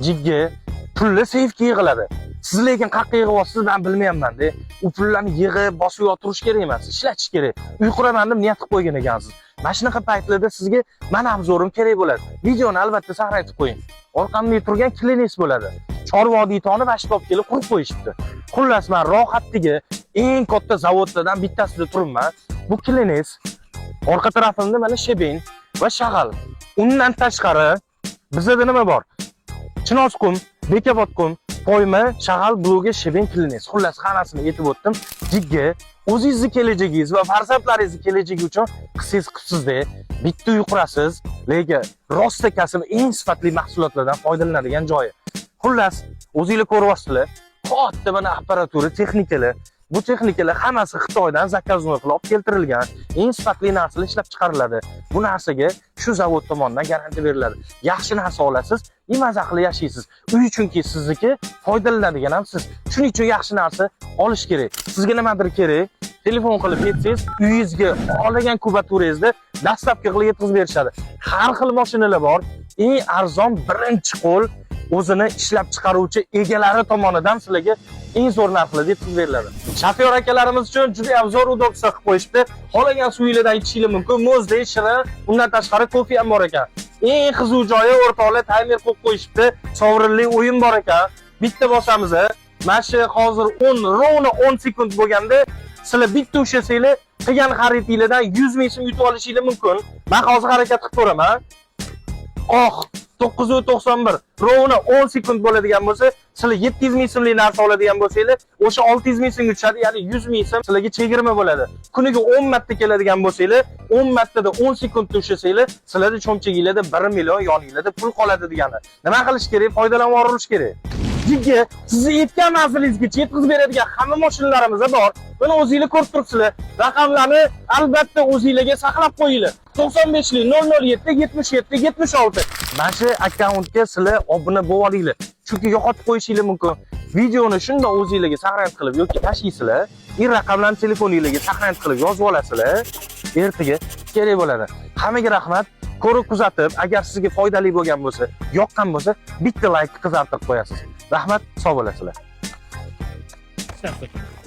Jiggi, pulni seyfga yig'iladi. Siz lekin qayerga yig'yapsiz, men bilmayapman-da. U pullarni yig'ib, bosib yotirish kerak emas, ishlatish kerak. Uy quraman deb niyat qilib qo'ygan ekansiz. Mana shunaqa paytlarda sizga mani обзор im kerak bo'ladi. Videoni albatta saqlanib qo'ying. Orqamda turgan Klines bo'ladi. Chorvoq tog'ni vashta olib kelib qurib qo'yishibdi. Xullas, men rohatdagi eng katta zavodlardan bittasida turibman. Bu Klines. Orqa tarafimda mana щебень va shag'al. Undan tashqari bizada nima bor? Chinozqum, Bekobodqum, Poyma, shag'al, blogi, щебень, Klines. Xullas, hammasini aytib o'tdim. Jiggi, o'zingizni kelajagingiz va farzandlaringizni kelajagi uchun qilsangiz qilibsizda, bitta uy qurasiz, lekin rostakasini eng sifatli mahsulotlardan foydalanadigan joyi. Xullas, o'zinglar ko'ryapsizlar, katta mana apparatura, texnikalar. Bu texnikalar hammasi Xitoydan заказной qilib olib keltirilgan. Eng sifatli narsalar ishlab chiqariladi. Bu narsaga shu zavod tomonidan garantiya beriladi. Yaxshi narsa olasiz, и maza qilib yashaysiz. Uy chunki sizniki, foydalanadigan ham siz. Shuning uchun yaxshi narsa olish kerak. Sizga nimadir kerak, telefon qilib aytsangiz, uyingizga xohlagan kubaturangizda dastlabki qilib yetkazib berishadi. Har xil mashinalar bor. Eng arzon, birinchi qo'l o'zini ishlab chiqaruvchi egalari tomonidan sizlarga eng zo'r narxlarda yetkazib beriladi. Shofyor akalarimiz uchun juda ham zo'r удобство qilib qo'yishibdi. Xohlagan suvinglardan ichishingiz mumkin. Muzdek, shirin, undan tashqari kofe ham bor ekan. Eng qiziq joyi, o'rtoqlar, taymer qo'yib qo'yishibdi. Sovrinli o'yin bor ekan. Bitta bosamiz. Mana shu hozir 10, ровно 10 sekund bo'lganda sizlar bitta ushlasanglar, qilgan xaridinglardan 100 ming so'm yutib olishinglar mumkin. Men hozir harakat qilib ko'raman. Oh, 991, ровно 10 sekund bo'ladigan bo'lsa, sizlar 700 ming so'mlik narsa oladigan bo'lsanglar, o'sha 600 ming so'mga tushadi, ya'ni 100 ming so'm sizlarga chegirma bo'ladi. Kuniga 10 marta keladigan bo'lsanglar, 10 martada 10 sekundda ushlasanglar, sizlarda cho'nchaginglarda 1 million, yoninglarda pul qoladi degani. Nima qilish kerak? Foydalanib yuborish kerak. Jiggi, sizni yetgan manzilingizgacha yetkazib beradigan hamma mashinalarimiz bor. Buni o'zinglar ko'rib turibsizlar. Raqamlarni albatta o'zinglarga saqlab qo'yinglar. 95 007 77 76. Mana shu akkauntga sizlar obuna bo'lib olinglar. Chunki yo'qotib qo'yishinglar mumkin. Videoni shundoq o'zinglarga saqlanib qilib yoki tashlaysizlar, и raqamlarni telefoninglarga saqlanib qilib yozib olasizlar. Ertaga kerak bo'ladi. Hammaga rahmat. Ko'rib kuzatib, agar sizga foydali bo'lgan bo'lsa, yoqqan bo'lsa, bitta layk qizartirib qo'yasiz. Rahmat, sog' bo'lasizlar. Ishlab.